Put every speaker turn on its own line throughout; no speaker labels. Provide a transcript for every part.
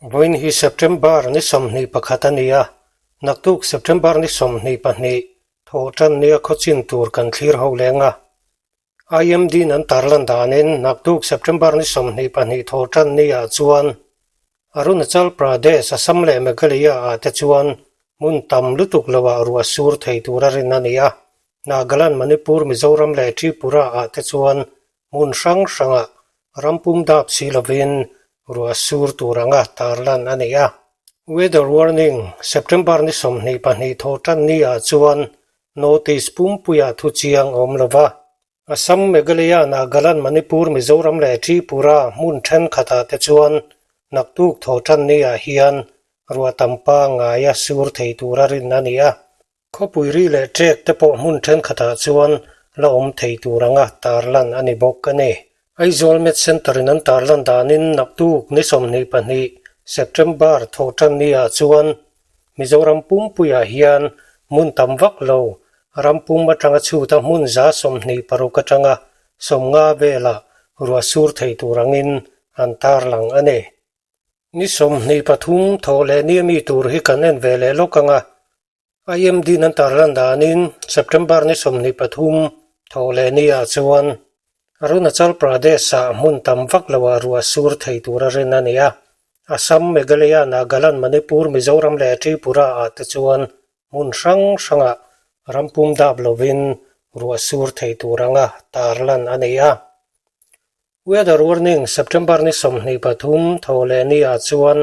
Vawiin hi September ni 21 a ni a, naktuk September ni 22 thawh tan nia khawchin tur kan thlir ho leng a. IMD-in an tarlan danin naktuk September ni 22 thawh tan niah chuan Arunachal Pradesh, Assam leh Meghalaya-ah te chuan hmun tam lutuk loah ruah sur thei tura rin a ni a, Nagaland, Manipur, Mizoram leh Tripura-ah te chuan Hmun hrang hrangah ram pum dap si lovin ruah sur tur anga tarlan a ni a. Weather Warning, September ni 22 thaw tan ni ah chuan Notice pumpuiah thu chiang a awm lo va. Assam, Meghalaya, Nagaland, Manipur, Mizoram leh Tripura hmun thenkhatah te chuan naktuk thaw tan ni ah hian ruah tam pangngaia sur thei tura rin a ni a. Khawpui ri leh ṭek te pawh hmun ṭhenkhatah chuan la awm thei tur anga tarlan a ni bawk a ni. Aizawl Med Centre in an tarlan danin naktuk ni 22 September thawhṭan ni ah chuan Mizoram pumpuiah hian hmun tam vak lo ram pum aṭanga chhuta hmun 26 aṭanga 50 velah ruah sur thei tur angin an tarlang a ni. Ni 23 thawh leh ni ami tur hi kan en ve leh lawk ang a, IMD in an tarlan danin September ni 23 thawh leh ni ah chuan Arunachal Pradesh ah hmun tam vak lo ah ruah sur thei tura rin a ni a, Assam, Meghalaya, Nagaland, Manipur, Mizoram leh Tripura ah te chuan hmun hrang hrangah ram pum dap lovin ruah sur thei tur anga tarlan a ni a. Weather warning, September ni 23 thaw leh ni ah chuan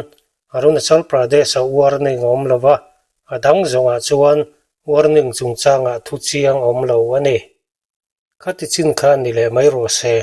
Arunachal Pradesh ah warning a awm lo va, a dang zawngah chuan warning chungchangah thu chiang a awm lo a ni. Khati chin kha ni leh mai rawh se.